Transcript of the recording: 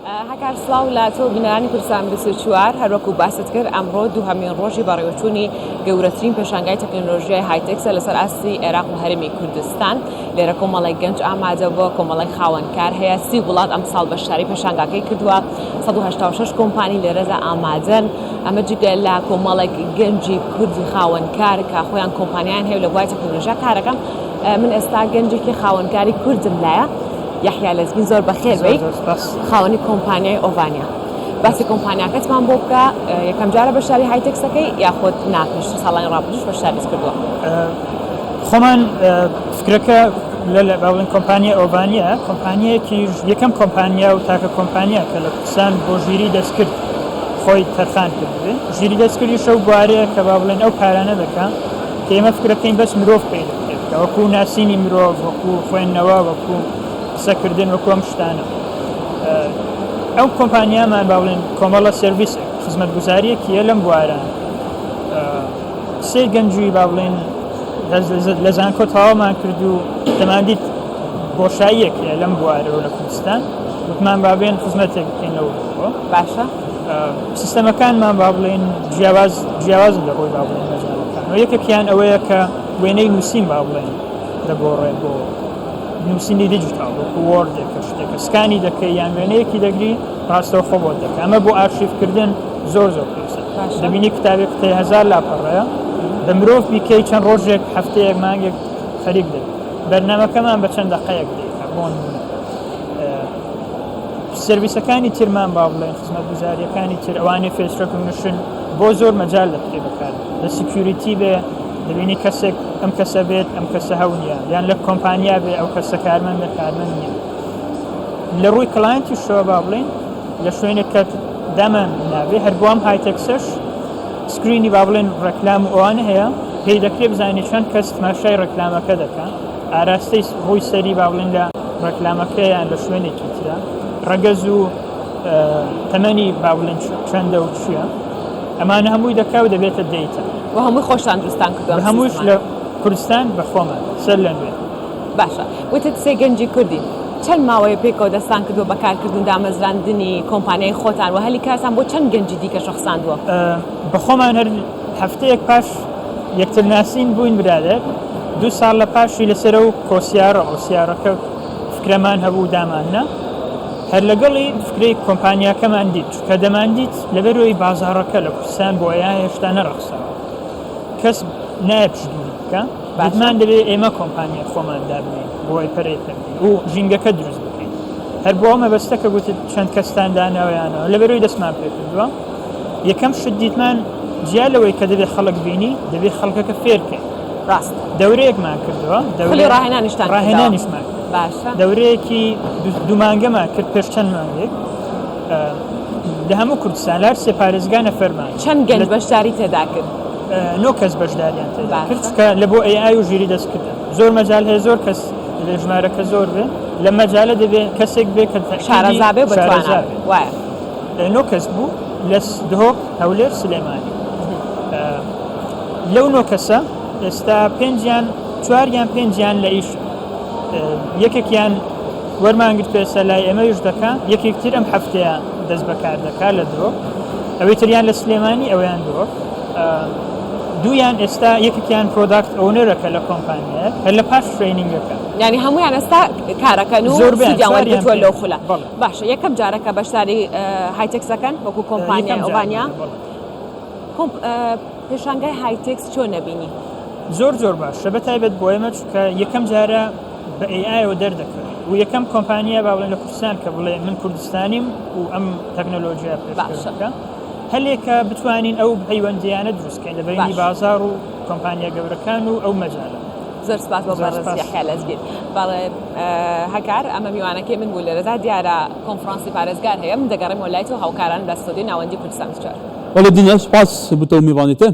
هەکار سڵاو لە تۆ بینەرانی کوردستان 24. هەروەکو باست کرد، ئەمڕۆ دووهەمین ڕۆژی بەڕێوەچوونی گەورەترین پێشانگای تەکنەلۆژیای هایتێکسە لەسەر ئاستی عێراق و هەرێمی کوردستان. لێرە کۆمەڵێک گەنج ئامادە بووە، کۆمەڵێک خاوەنکار هەیە، 30 وڵات ئەمساڵ بەشداری پێشانگاکەی کردووە، 186 کۆمپانی لێرەدا ئامادەن. ئەمە جگە لە کۆمەڵێک گەنجی کوردی خاوەنکار کە خۆیان کۆمپانیایان هەیە و لە بواری تەکنەلۆژیا کارەکەن. من ئێستا گەنجێکی خاوەنکاری کوردم لایە، یەحیا لەزگین، زۆر بەخێر بێی، خاوەنی کۆمپانیای ئۆڤانیا. باسی کۆمپانیاکەتمان بۆ بکە، یەکەم جارە بەشداری هایتێکسەکەی یاخود نا پێشتر ساڵانی ڕابردووش بەشداریت کردووە؟ خۆمان فکرەکە لە باڵین کۆمپانیا ئۆڤانیا کۆمپانیەکی یەکەم کۆمپانیا و تاکە کۆمپانیا کە لە کوردستان بۆ ژیری دەستکرد خۆی تەرخان کردبێ. ژیری دەستکردیشە و بوارەیە کە با بڵێن ئەو کارانە دەکا کە ئێمە فکرەکەین بەس مرۆڤ پێی دەکرێت، کە وەکو ناسینی مرۆڤ، وەکو خوێندنەوە، وەکو قسەکردن، وەکو ئەم شتانە. ئەو کۆمپانیامان با بڵێن کۆمەڵە سێرڤیسێک، خزمەتگوزاریەکیە لەم بوارە. سێ گەنجی با بڵێن لە زانکۆ تەواومان کرد و دەماندیت بۆشاییەک هەیە لەم بوارەوە لە کوردستان، وتمان با بێن خزمەتێک بکەین لەو باشە. سیستەمەکانمان با بڵێن جیاواز جیاوازن لە ڕووی با بڵێن مەجالەکان. یەکێکیان ئەوەیە کە وێنەی نووسین با بڵێن دەگۆڕێ بۆ نووسینی دیجیتاڵ، وەکو وۆردێکە، شتێکە سکانی دەکەی یان وێنەیەکی دەگری ڕاستەوخۆ بۆت دەکە. ئەمە بۆ ئارشیفکردن زۆر زۆر پێویستە. دەبینی کتابێک کە 1000 لاپەڕەیە، بە مرۆڤ بیکەی چەند ڕۆژێک، هەفتەیەک، مانگێک خەریک دەبێت. بەرنامەکەمان بە چەند دەقەیەک دەیکا. بۆ نموونە سێرڤیسەکانی ترمان با بڵێن خزمەتگوزاریەکانی تر، ئەوانەی face recognition بۆ زۆر مەجال دەکرێت بەکار، لە security بێ، دەبینی کەسێک ئەم کەسە بێت ئەم کەسە هەو نییە، یان لە کۆمپانیا بێ ئەو کەسە کارمەندە کارمەند نییە. لە ڕووی client یشەوە با بڵێین لە شوێنێک کە دامان نابێ، هەر بۆ ئەم هایتەکسەش screen ی با بڵێن ڕێکلام و ئەوانە هەیە، پێی دەکرێت بزانانی چەند کەس تماشای ڕێکلامەکە دەکا، ئاراستەی ڕووی سەری با بڵێن لە ڕێکلامەکەیان لە شوێنێکی ترە، ڕەگەز و تەمەنی با بڵێن چەندە و چییە، ئەمانە هەمووی دەکا و دەبێتە data. و هەمووی خۆشتان دروستان کردووە؟ هەمووش لە کوردستان بە خۆمان سەر لە نوێ. باشە، وتت سێ گەنجی کوردین، چەند ماوەیە پێکەوە دەستان کردووە بە کارکردن و دامەزراندنی کۆمپانیای خۆتان و هەلی کارتان بۆ چەند گەنجی دیکەش ڕەخساندووە؟ بە خۆمان هەر هەفتەیەک پاش یەکتر ناسین بووین برادەر، دوو ساڵ لە پاشی لەسەر ئەو کۆسیارە، ئۆسیارەکە فکرەمان هەبوو داماننا، هەر لەگەڵی فکرەی کۆمپانیاکەمان دیت، چونکە دەماندیت لەبەرەوەی بازاڕەکە لە کوردستان بۆ ئەیا هێشتا نەڕەخساوە، کەس نایە پشتگیری بکە، دیتمان دەبێ ئێمە کۆمپانیای خۆمان دابنێین بۆی پەرەی پێ بدەین و ژینگەکە دروست بکەین. هەر بۆ ئەو مەبەستە کە گوتت چەند کەستان داناویانەوە، لەبەرەوەی دەستمان پێ کردووە. یەکەم شت دیتمان جیا لەوەی کە دەبێ خەڵک بینی، دەبێ خەڵکەکە فێرکەین. ڕاست. دەورەیەکمان کردووە. خولی ڕاهێنانیشتان کردەوە. ڕاهێنانیشمان کرد. باشە. دەورەیەکی دوو مانگەمان کرد پێش چەند مانگێک لە هەموو کوردستان لە هەر سێ پارێزگا نەفەرمان. چەند گەنج بەشداری تێدا کرد؟ نۆ کەس بەشداریان تێدا کرد، چونکە لە بۆ AI و ژیری دەستکردن زۆر مەجال هەیە، زۆر کەس دەبێ ژمارەکە زۆر بێ. لە مەجالە دەبێ کەسێک بێ کە شارەزا بێ و بەتوانا بێ. وایە. نۆ کەس بوو لە دهۆک، هەولێر، سلێمانی. لەو نۆ کەسە ئێستا پێنجیان، چواریان پێنجیان لە ئیش، یەکێکیان وەرمانگرت ئێستا لای ئێمە ئیش دەکا، یەکێک تر ئەم هەفتەیە دەست بەکار دەکا لە دهۆک، ئەوەی تریان لە سلێمانی، ئەویان دهۆک. دوویان ئێستا یەکێکیان product owner ەکە لە کۆمپانیایە هەر لە پاش training ەکە. یعنی هەمویان ئێستا کارەکەن و سوودیان وەرگرتووە لەو خولە. باشە، یەکەم جارە کە بەشداری هایتێکس دەکەن وەکو کۆمپانیای ئۆڤانیا؟ پێشانگای هایتێکس چۆن نەبینی؟ زۆر زۆر باشە، بە تایبەت بۆ ئێمە چونکە یەکەم جارە بە AI ەوە دەردەکەوێت و یەکەم کۆمپانیا با بڵێن لە کوردستان کە بڵێ من کوردستانیم و ئەم تەکنەلۆژیا پێشکەش بکە، هەلێکە بتوانین ئەو پەیوەندیانە دروستکەین لە بەینی بازاڕ و کۆمپانیا گەورەکان و ئەو مەجالە. زۆر سپاس بۆ بەڕێز یەحیا لەزگیر. بەڵێ هەکار، ئەمە میوانەکەی من بوو لێرەدا، دیارە کۆنفرانسی پارێزگار هەیە، من دەگەڕێمەوە لای تۆ هاوکاران لە ستۆدیۆی ناوەندی کوردستان 24. بەڵێ دنیا، سپاس بۆ تۆ میوانی تە.